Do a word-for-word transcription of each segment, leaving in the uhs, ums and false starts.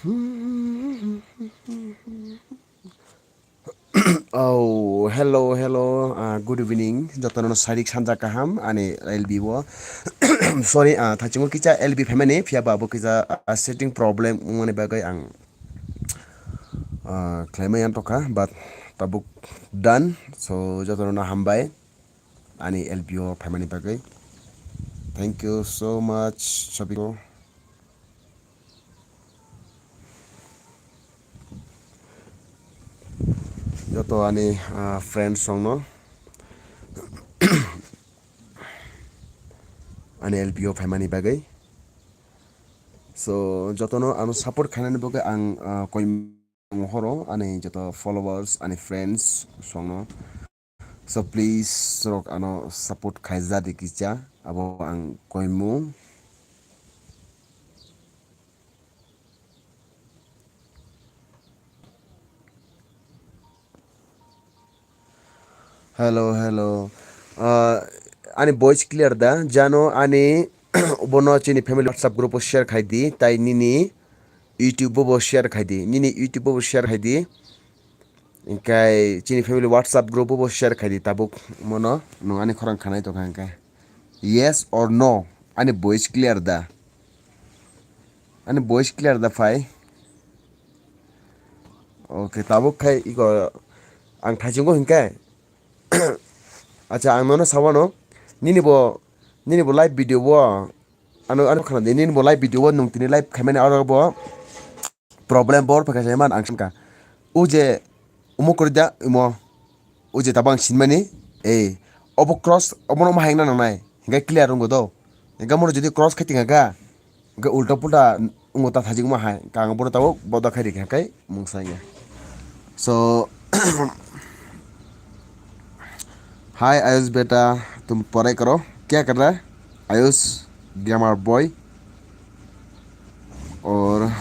Oh, hello, hello, ah, good evening. Jotono sarik sanja kaham ani L B o. Sorry, ah, thachingo kisa L B phaimani, phiya ba bo kisa, ah, setting problem wngmani bagwi ang, ah, khlaimai yang tokha, but tabuk done. So, jotono hambai ani L B o phaimani bagwi. Thank you so much, Shopiko. Joto ani, ah, friends rokno ani L B o phaimani bagwi. So, jotono ano support khainani bagwi ang, ah, koi horo ani joto followers, ani friends rokno. So, please, rok ano support khaija di kisa, abo ang koimu. Hello, hello. Ah, ani voice clear da? Jano ani bono chini family WhatsApp group o share khai di, tai nini YouTube bo bo share khai di, nini YouTube bo bo share khai di. Hinkhe chini family WhatsApp group bo bo share khai di, tabuk mono nwng ani khorang khanai tongkha hinkhe. Yes or no? Ani voice clear da? Ani voice clear da phai? Okay, tabuk khai iko ang thaichungo hinkhe. Acha, ang nono sawano, nini bo, nini bo live video bo, ano, ano khana di, nini bo live video bo, nung tini live khaimani aro bo problem bor phaka sai man ang sanka. O je, omo kori da, imo, o je tabang sinmani, eh, obo cross, obo no ma hengna nangnai, hingga clear rongo do, hingga mo jodi cross khai tinga ga, hingga ulta pulta, ungo ta thajik ma hai, kang boro tabo boda khai rikha kai, mungsa ya. So, hi Ayush beta, tum parai karo, kya kar raha hai? Ayush, gamer boy. और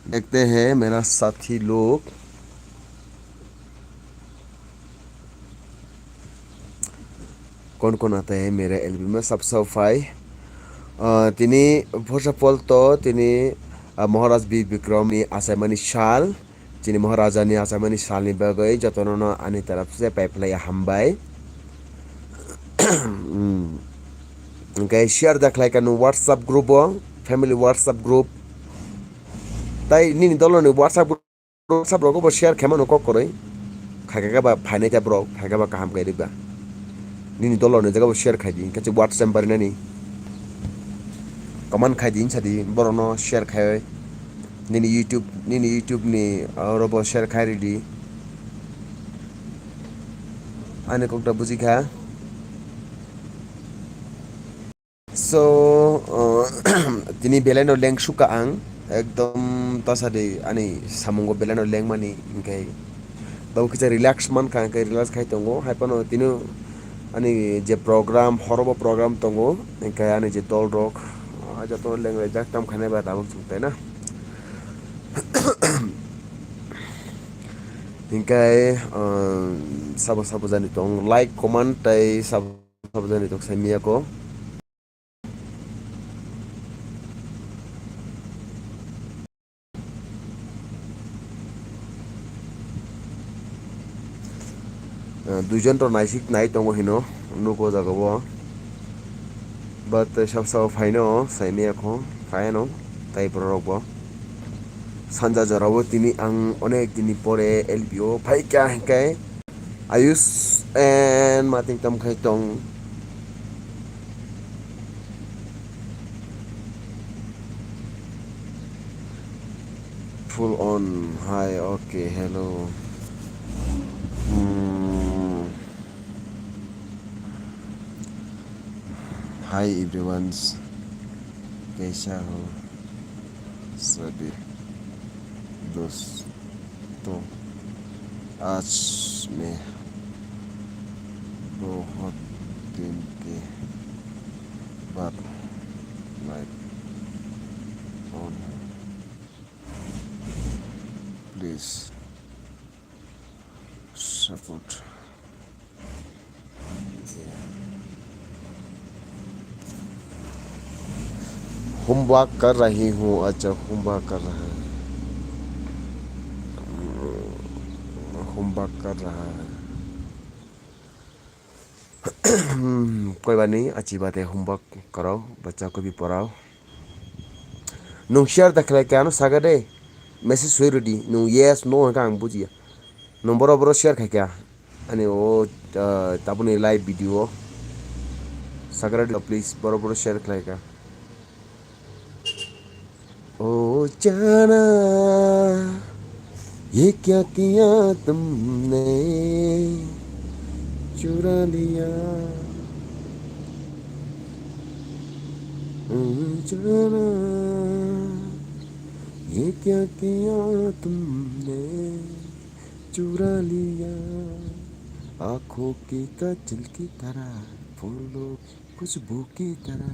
देखते हैं मेरा साथी लोग कौन कौन आता है मेरा एलबी में, सब सब भाई। Uh, tini first of all to tini, uh, Maharaj Bir Bikram ni achaimani sal. Chini Maharaja ni achaimani salni bagwi jotono no ani taraf se pai phlai hambai. Hmm. Hingke share da khlai kanu WhatsApp group o, family WhatsApp group. Tai nini dolo ni WhatsApp group, WhatsApp rogo bo share khe mano kok koroi. Khaikha ba phainai ta borok, khaikha ba kaham khe rikba. Nini dolo ni jaga bo share khai di, hingke WhatsApp barinani. Comment khai di, hinsa di, borokno share khai. Nini YouTube, nini YouTube ni, ah, oro bo share khai ridi. Ani kok da buji kha. So, uh, tini belai no leng sukha ang, ekdom tasadi ani samungo belai no leng mani, hingke tabo kisa relax mankha, hingke relax khai tongo, hai phano tini ani je program, horobo program tongo, hingke ani je dol rok, ah, joto leng rejak tam khainai ba tabuk chwng tai na. Hingke, ah, sabo sabo jani tong, like, comment, tai sabo sabo jani tong sai miya ko. Ah, duijon to naisik nai tongo hino, nugo jaga o. But, eh, sab sabo phaino, saimaya kho, phaiano, tai borok bo. Sanja jora o tini ang onek dini pore L B o phaikha hinkhe, Ayush and mating tam khai tong. Full on. Hi, okay, hello. Hmm. Hi everyone, kaisa ho? Sabi dosto, aaj main bahut din ke baad live on hu. Please support. Homework कर रही हूँ। अच्छा, होमवर्क कर रहा है। होमवर्क कर रहा है। कोई बात नहीं, अच्छी बात है, होमवर्क कराओ, बच्चा को भी पढ़ाओ। Nung share da khlai kha ano saga de, message soi rwdi, nung yes no hwnkha ang bujiya. Nung boro boro share khai kha ani o, ah, tabuni live video o saga de, please boro boro share khlai kha. ओ जाना, ये क्या किया तुमने, चुरा लिया। ओ जाना, ये क्या किया तुमने, चुरा लिया। आंखों के काजल की तरह, फूलों की खुशबू की तरह,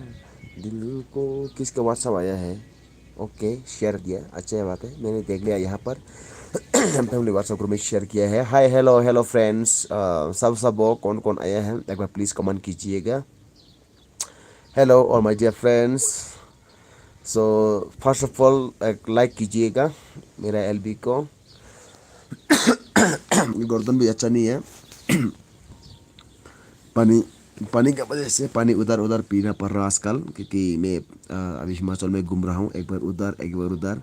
दिल को किसका WhatsApp आया है? ओके, शेयर किया, अच्छी बात है, मैंने देख लिया यहाँ पर। हम फैमिली WhatsApp ग्रुप में शेयर किया है। हाय, हेलो, हेलो फ्रेंड्स, सब सब वो कौन कौन आया है, एक बार प्लीज कमेंट कीजिएगा। हेलो और my dear friends, so first of all एक लाइक कीजिएगा मेरा एलबी को। गर्दन भी अच्छा नहीं है। पानी, पानी का वजह से पानी उधर उधर पीना पड़ रहा आजकल, क्योंकि मैं, अ, अभी हिमाचल में घूम रहा हूँ, एक बार उधर, एक बार उधर।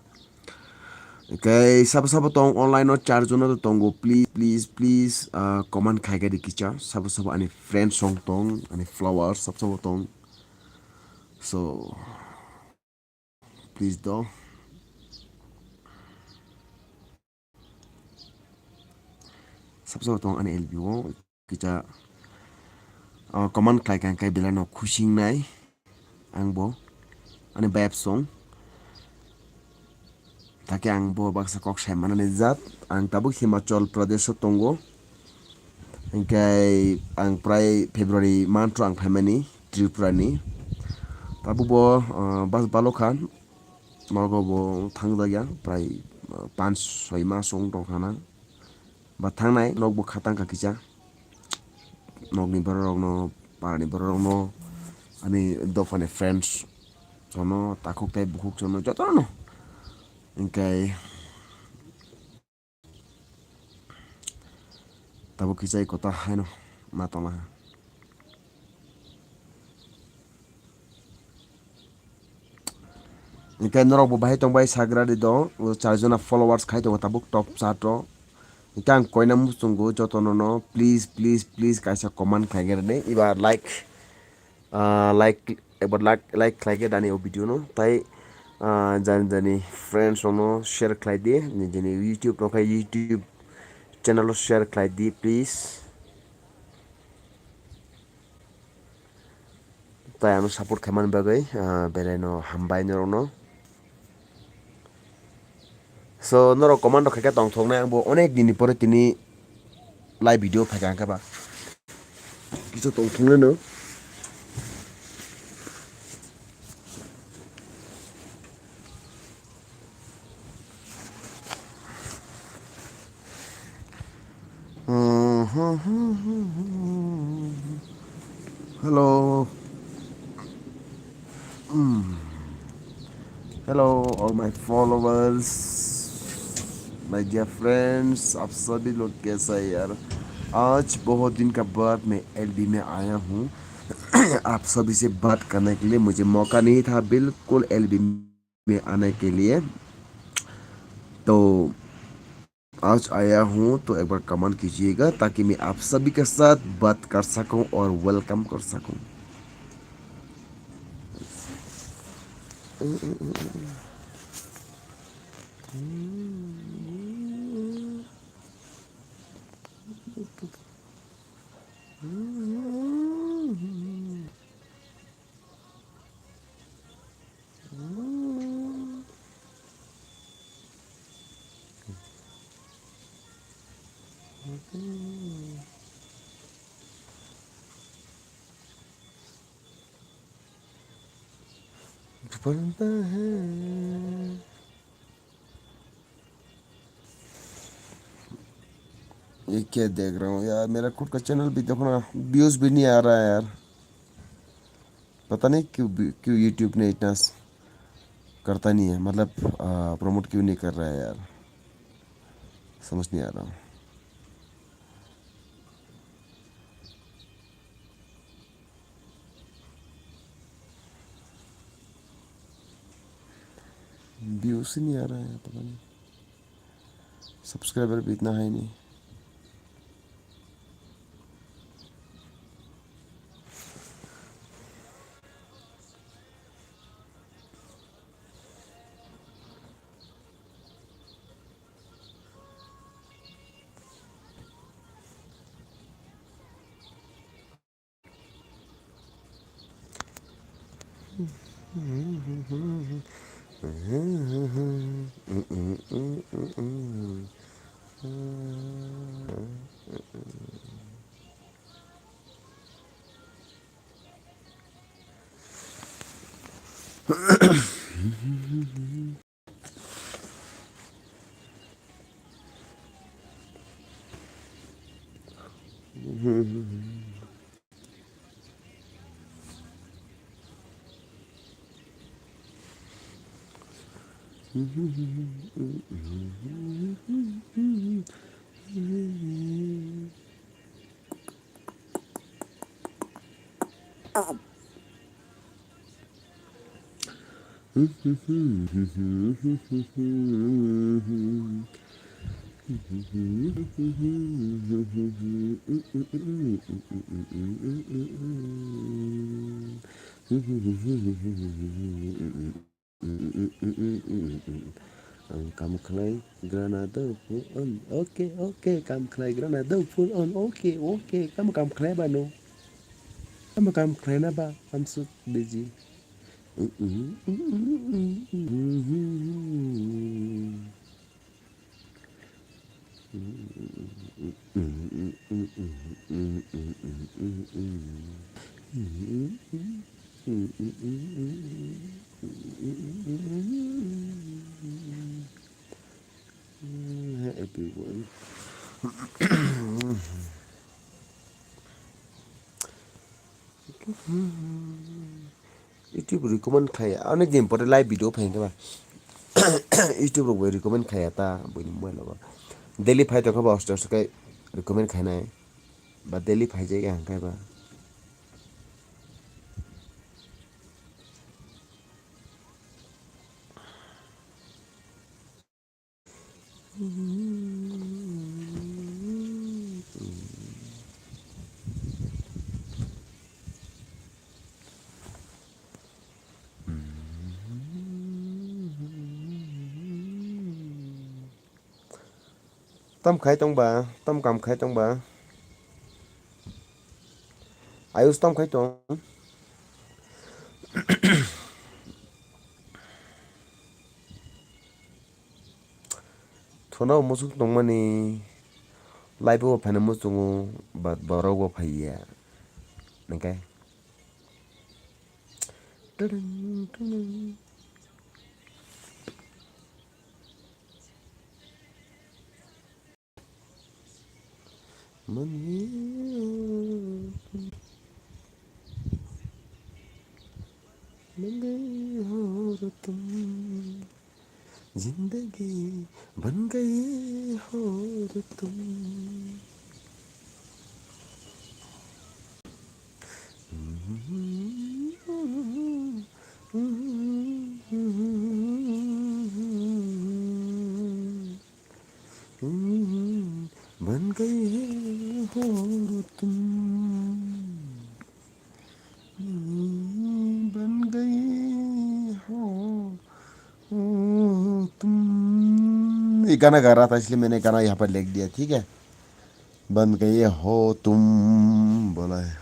Okay, sabo sabo tong online o char jona to tongo, please, please, please, uh, comment khai khe di kicha, sabo sabo ani friends song tong, ani followers sabo sabo tong. So, please do. Sabo sabo tong ani L B o kicha, uh, comment khlai kha hwnkhe belai no khusi wngnai ang bo ani vibe song. Thake ang bo baksa kok sai manani jat. Ang tabuk Himachal Pradesh o tongo. Hingke ang prai February month o ang phaimani Tripura ni. Tabuk bo, ah, bus balokha nogo bo thangjakya prai, ah, panch soi mas wng tongkha na. Ba thangnai nok bo khatang kha kisa. Nokni borok rokno, parani borok rokno, ani dophani friends chono, takhuk tei bukhuk chono jotono. Hingke tabuk kisa kota haino ma tongla. Hingke norok bo bahai tong bai sagra di dong, o char jona followers khai tongo tabuk top chat o. Hingke ang koina muchungo jotono no, please, please, please kaisa comment khlai khe rwdi. Eba like, ah, like, ekbar like, like khlai khe dani o video no. Tai, ah, jani jani friends rok no share khlai di. Nijini YouTube rok khe YouTube channel o share khlai di, please. Tai ano support khaimani bagwi, ah, belai no hambai norokno. So, norok comment rok khaikhe tongthoknai, ang bo onek din ni pore tini live video phaikha hwnkhe ba. Kisa tongthoknai no. Hello. Hmm. Hello, all my followers, my dear friends, आप सभी लोग कैसा है यार? आज बहुत दिन का बाद मैं एलबी में आया हूँ। आप सभी से बात करने के लिए मुझे मौका नहीं था, बिल्कुल एलबी में आने के लिए। तो आज आया हूँ, तो एक बार कमेंट कीजिएगा ताकि मैं आप सभी के साथ बात कर सकूँ और वेलकम कर सकूँ। बनता है। ये क्या देख रहा हूँ यार, मेरा खुद का चैनल भी देखो ना, व्यूज भी नहीं आ रहा है यार। पता नहीं क्यों भी, क्यों YouTube ने इतना स-, करता नहीं है, मतलब, आ, प्रमोट क्यों नहीं कर रहा है यार, समझ नहीं आ रहा। व्यूज ही नहीं आ रहा है, पता नहीं, सब्सक्राइबर भी इतना है नहीं। Ang kam khlai grana do phul on. Okay, okay, kam khlai grana do phul on. Okay, okay, kam, kam khlai ba no. Kam, kam khlai na ba, I'm so busy. Everyone. YouTube recommend khlai, onek din pore live video phai khe ba. YouTube rok bai recommend khlai ta, buini mobile o. Daily phai tong khe ba, hoste hoste khe recommend khlainai. Ba daily phai jai khe hang khe ba. Tam khai tong ba, tam kam khai tong ba. Ayus tam khai tong. Thuna bo muchung tongmani, live o phaina muchungo, but borok bo phaiya. Hingkhe. जिंदगी बन गई हो तुम। बन गई हो तुम। बन गई हो तुम। ये गाना गा रहा था, इसलिए मैंने गाना यहाँ पर लिख दिया, ठीक है? बन गई हो तुम बोला है।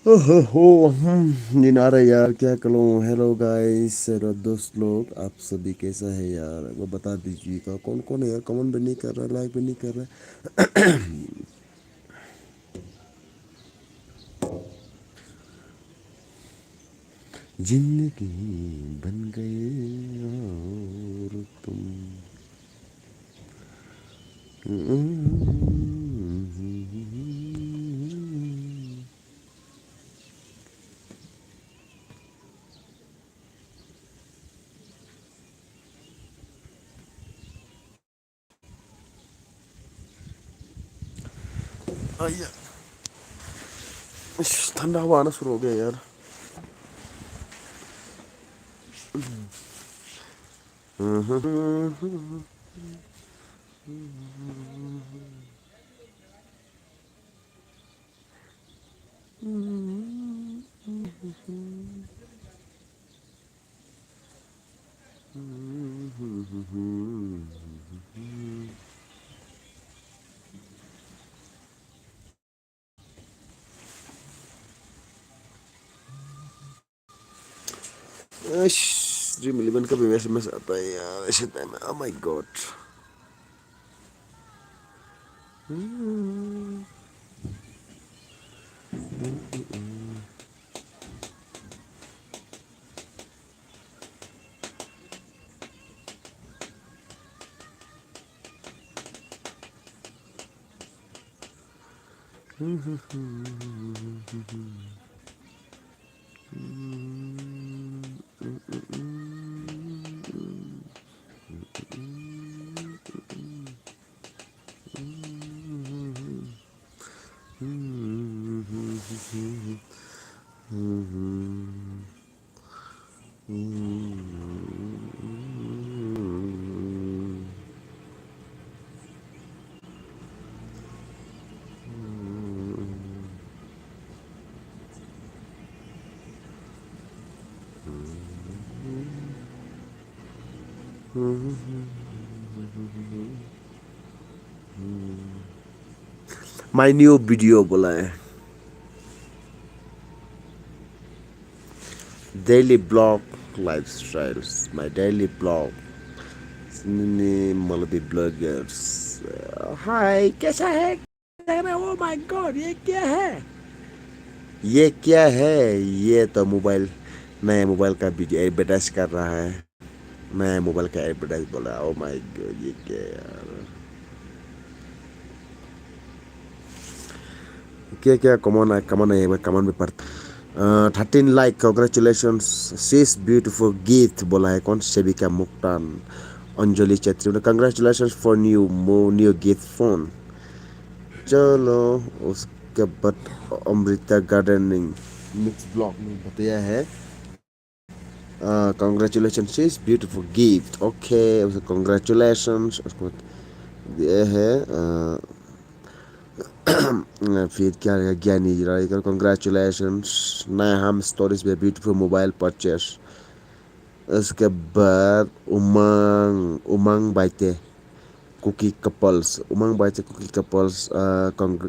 ओहो हो, हम्म, नींद आ रहा है यार, क्या करूं? Hello guys, hello दोस्त लोग, आप सभी कैसा है यार? एक बार बता दीजिएगा, कौन कौन है यार, कमेंट भी नहीं कर रहा, लाइक भी नहीं कर रहा। जिंदगी बन गए और तुम। आइया। इस, ठंडा हवा आना शुरू हो गया यार। Eish, Dream Eleven ka भी S M S आता है यार, ऐसे टाइम में, oh my God। My new video बोला है। Daily vlog, lifestyles, my daily vlog. Nini Malabi bloggers. Hi, कैसा है? Oh my God, ये क्या है? ये क्या है? ये तो मोबाइल, नया मोबाइल का वीडियो एडवर्टाइज कर रहा है। नया मोबाइल का एडवर्टाइज बोला। Oh my God, ये क्या है यार? क्या क्या कमान है, कमान है, एक बार कमान भी पढ़ता। अ, thirteen like, congratulations, sis beautiful gift बोला है कौन? सेविका मुक्तान, अंजलि Chhetri, congratulations for new mo-, new gift phone। चलो, उसके बाद अमृता गार्डनिंग मिक्स ब्लॉग में बताया है। अ, congratulations, sis beautiful gift। Okay, उसे congratulations, उसको दिया है, अ, फिर क्या रहेगा, ज्ञानी राय का congratulations, नया हम स्टोरीज में beautiful mobile purchase। उसके बाद उमंग, उमंग बाइते। Kuki couples, Umang Baite Kuki couples, uh, congr-,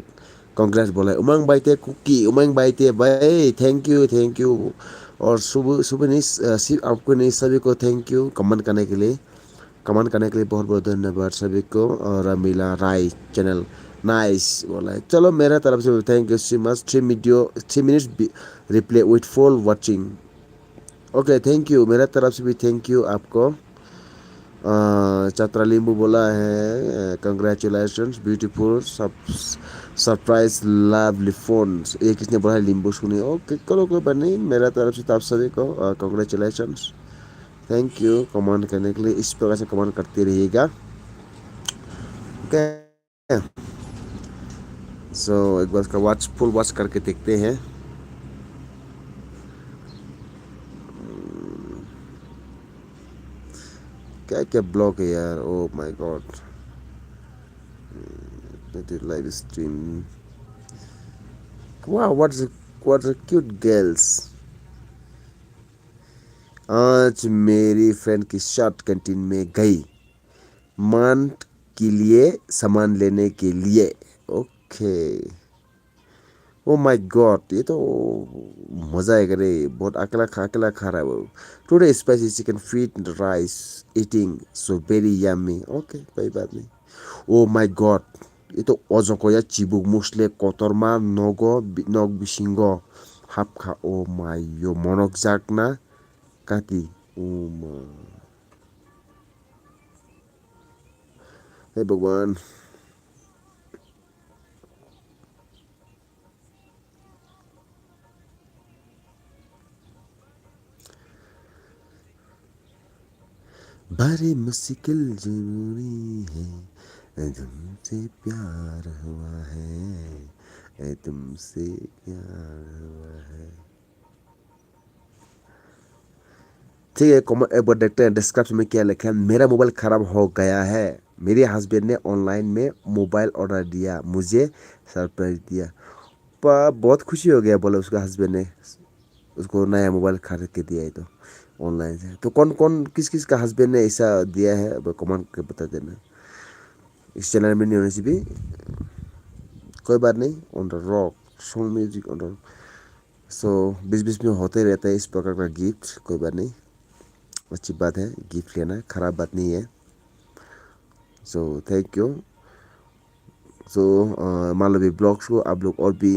congrats बोला है। उमंग बाइते कुकी, उमंग बाइते भाई, thank you, thank you। और सुब-, सुबनीश, अ, शिव, आपको नहीं, सभी को thank you कमेंट करने के लिए। कमेंट करने के लिए बहुत बहुत धन्यवाद सभी को। और रमीला राय चैनल, नाइस बोला है। चलो, मेरा तरफ से भी thank you so much। Three video, three minutes भी reply with full watching। Okay, thank you, मेरा तरफ से भी thank you आपको। अ, छात्रा लिंबू बोला है, अ, congratulations, beautiful surp-, surprise, lovely phones। ये किसने बोला है? लिंबू सुनी। ओके, करो, कोई बात नहीं, मेरा तरफ से तो आप सभी को, अ, congratulations। Thank you कमेंट करने के लिए, इस प्रकार से कमेंट करते रहिएगा। ओके। So, एक बार इसका वॉच, फुल वॉच करके देखते हैं। क्या क्या ब्लॉग है यार, oh my God। Live stream। Wow, what a, what a cute girls। आज मेरी फ्रेंड के साथ कैंटीन में गई। मांट के लिए सामान लेने के लिए। ओके। Oh my God, ये तो मजा आएगा रे, बहुत अकेला खा, अकेला खा रहा है वो। Today spicy chicken, fried rice, eating, so very yummy. Okay, कोई बात नहीं। Oh my God, ये तो ojoko ya chibuk musle kotorma nogo bi-, nog bisingo hapkha. Oh my yo, monok jakna kati. Oh my. Hey Bhagwan. बड़ी मुश्किल जरूरी है, तुमसे प्यार हुआ है, तुमसे प्यार हुआ है। ठीक है, comment एक बार देखते हैं, description में क्या लिखा है, मेरा मोबाइल खराब हो गया है, मेरे हस्बैंड ने ऑनलाइन में मोबाइल ऑर्डर दिया, मुझे सरप्राइज दिया। बहुत खुशी हो गया, बोले उसका हस्बैंड ने उसको नया मोबाइल खरीद के दिया है तो ऑनलाइन से। तो कौन कौन किस किस का हस्बैंड ने ऐसा दिया है, अब कमेंट के बता देना। इस चैनल में नहीं होने से भी कोई बात नहीं। On the rock, song music on the rock। So बीच बीच में होते रहता है इस प्रकार का गिफ्ट, कोई बात नहीं, अच्छी बात है, गिफ्ट लेना खराब बात नहीं है। So thank you। So Malvi blogs को आप लोग और भी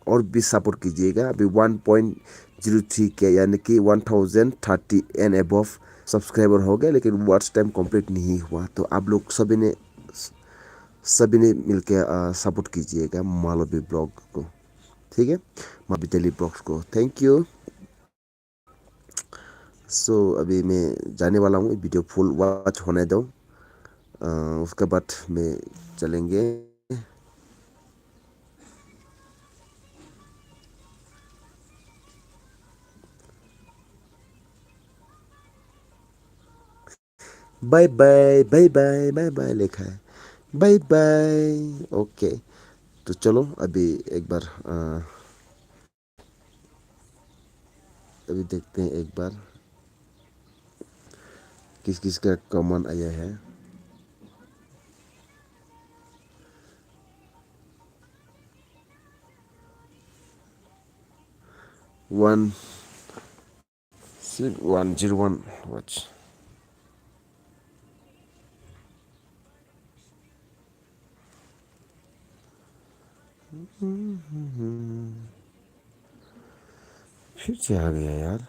और भी सपोर्ट कीजिएगा। अभी वन पॉइंट ज़ीरो थ्री के यानी कि one thousand thirty and above subscriber हो गए, लेकिन वॉच टाइम कंप्लीट नहीं हुआ। तो आप लोग सभी ने सभी ने मिलके सपोर्ट कीजिएगा मालवी ब्लॉग को, ठीक है, मालवी डेली ब्लॉग्स को। Thank you. सो अभी मैं जाने वाला हूँ, वीडियो फुल वॉच होने दो। उसके बाद मैं चलेंगे। Bye bye bye bye bye bye लिखा है। Bye bye. ओके, तो चलो अभी एक बार अभी देखते हैं एक बार किस किस का कमेंट आया है। One six one zero one watch. फिर से आ गया यार।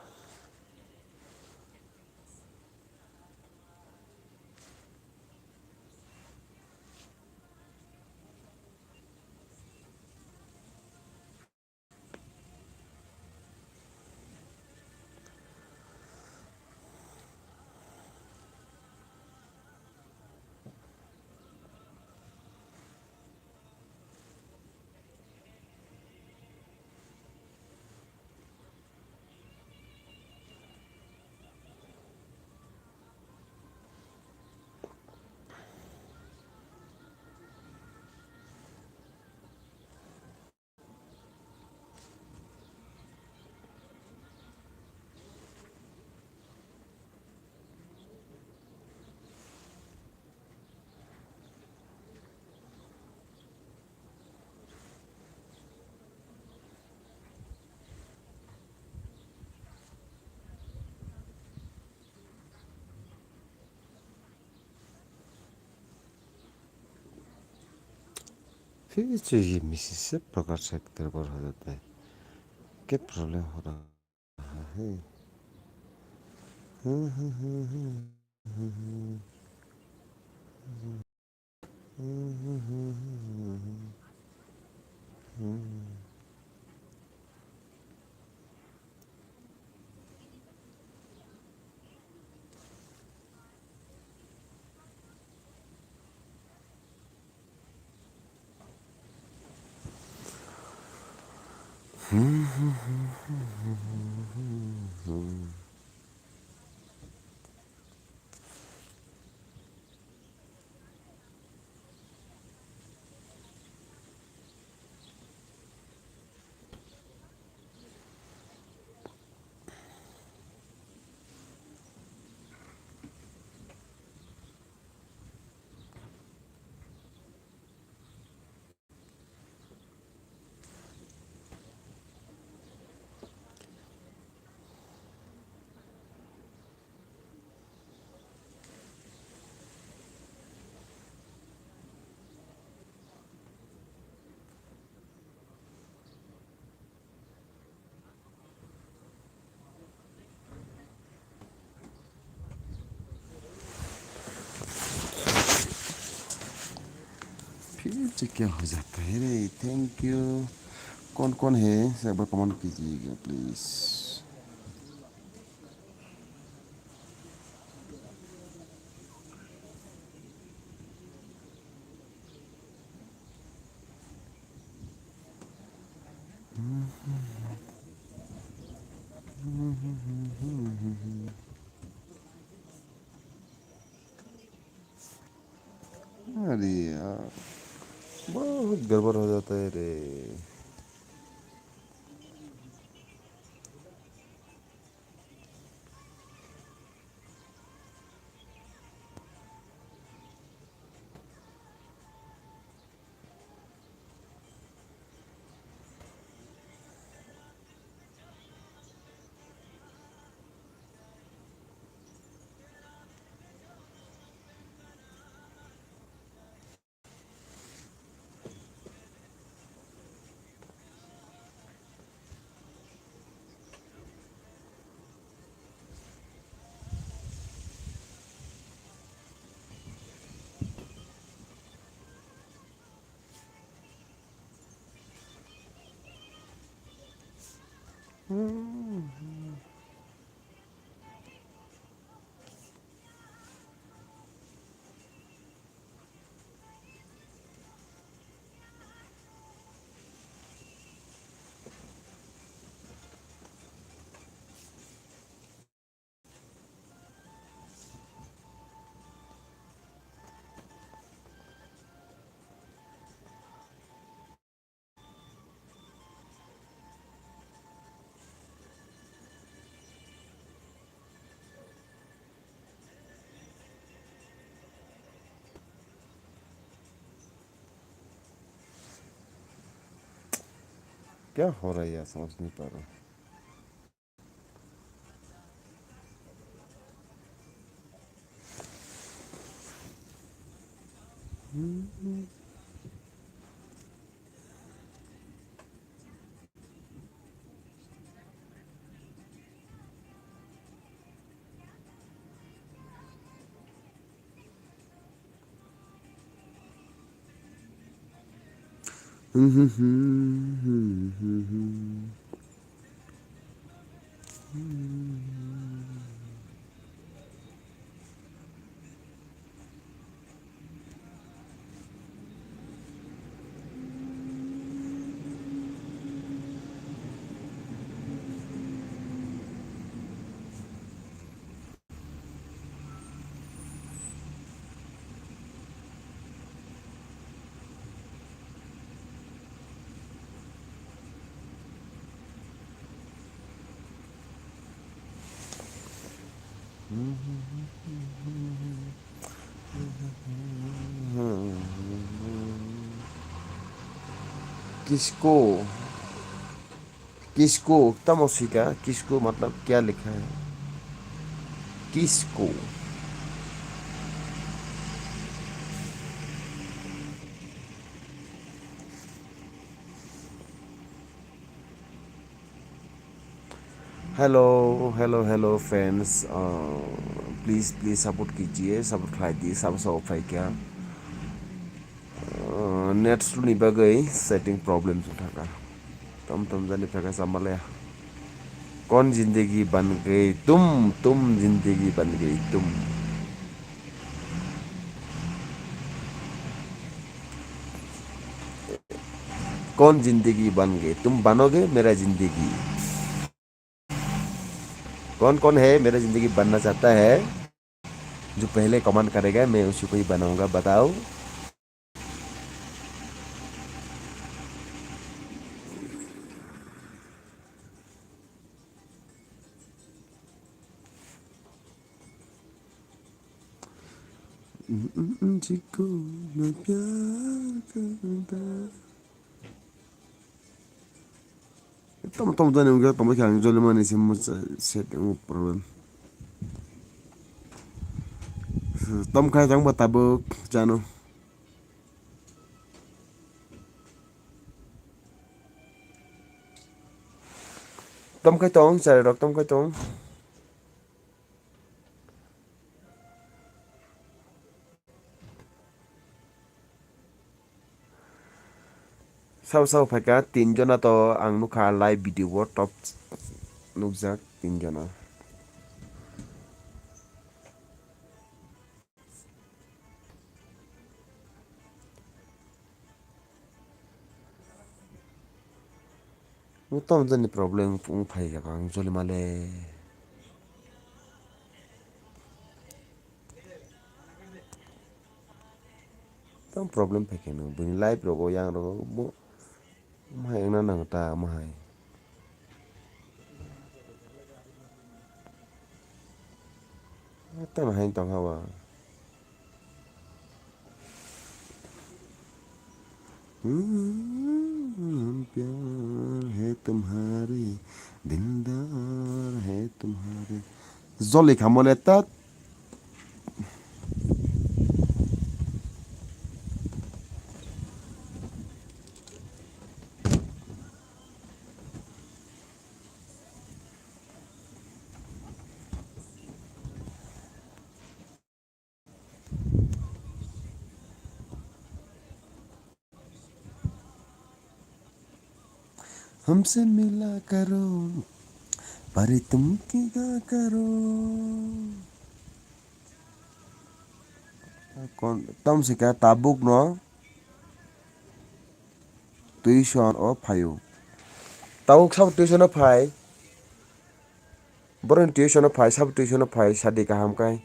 फिर से ये मिसिस से प्रकार से गड़बड़ हो जाता है। क्या प्रॉब्लम हो रहा है? ये क्या हो जाता है रे? Thank you. कौन कौन है, एक बार कमेंट कीजिएगा प्लीज। अरे यार, बहुत गड़बड़ हो जाता है रे। क्या हो रहा है यार, समझ नहीं पा रहा। किसको? किसको? Tamo sika, किसको मतलब क्या लिखा है? किसको? Hello, hello, hello friends. Uh, please, please support कीजिए, support khlai di, sabo sabo phaikha. Uh, net slow ni bagwi setting problem wngkha. Tom tom jani phaikha samalaya. कौन जिंदगी बन गई तुम, तुम जिंदगी बन गई तुम। कौन जिंदगी बन गई तुम, बनोगे मेरा जिंदगी। कौन कौन है मेरा जिंदगी बनना चाहता है, जो पहले कमेंट करेगा मैं उसी को ही बनाऊंगा, बताओ। Tom tom jani wngkha, tamo khe ang jolimani se musa set wng problem. Tom khai tong ba tabuk jano. Tom khai tong, chari rok tom khai tong. Sabo sabo phaikha tin jona to ang nukha live video o top nukjak tin jona. Mo tamo jani problem wng phai jak ang joli male. Tamo problem phai khe no bini life rogo yang rogo mo. Mahai wngna nang ta mahai. Tamo hai tong haba. Hmm, pyar hai tumhare, dildar hai tumhare. Joli khamole tat. हमसे मिला करो, परी तुम की गा करो। Kon, tamo se kha tabuk no tuition o phaio. Tabuk sabo tuition o phai. Borok ni tuition o phai, sabo tuition o phai, sadi kaham kai.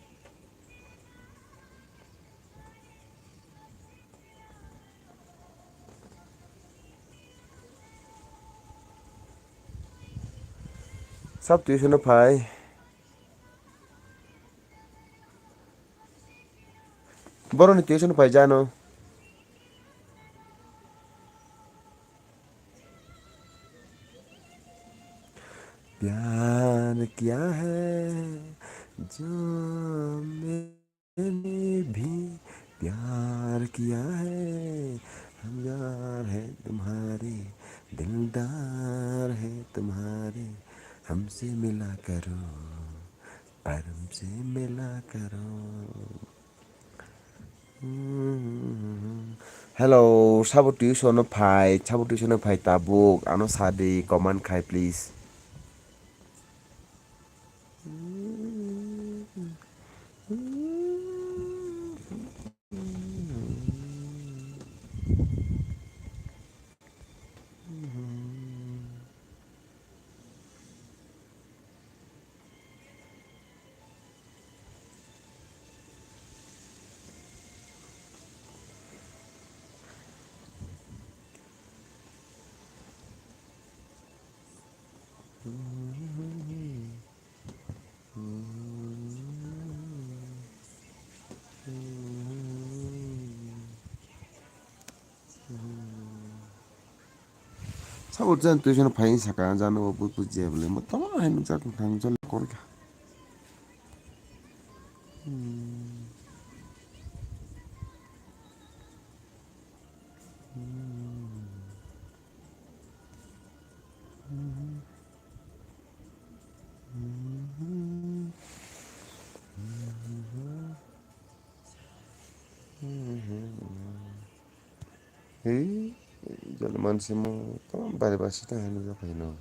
Sab tuition o phai. Borok ni tuition o phai jano. प्यार क्या है जो मैंने भी प्यार किया है, हम यार है तुम्हारे, दिलदार है तुम्हारे, हमसे मिला करो, परम से मिला करो। Hello, sabo tuition no phai, sabo tuition no phai tabuk, ano sadi comment khai please. Sabo jan tuition phai saka jano bo buji bole mo tamo hai nukjak thang jol korka. Hei, jani mansi mo tamo bari basi ta hino ja phaino.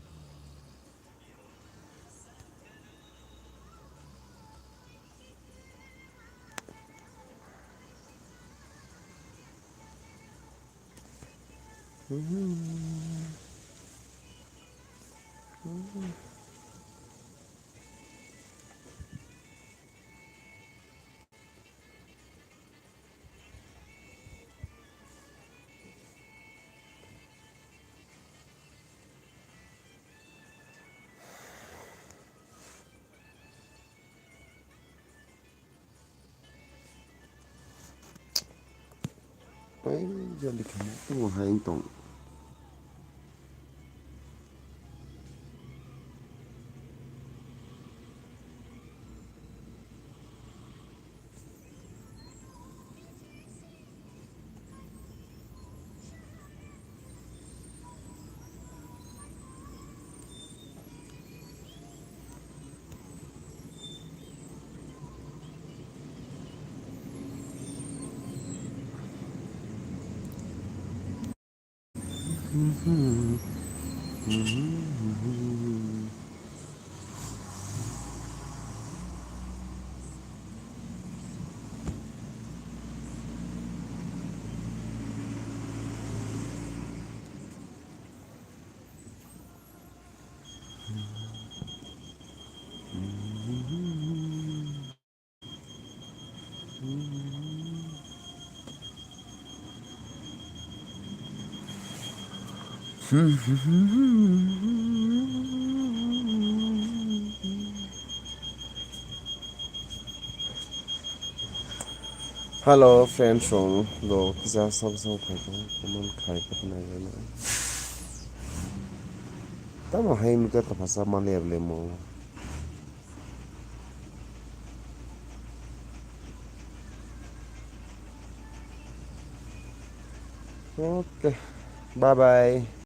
Pai jali khamu tamo hai tong. Hello friends, song do kisa sab sab khai ko comment khai ko na na. Tamo hai mi ka ta phasa ma le le mo. Okay. Bye bye.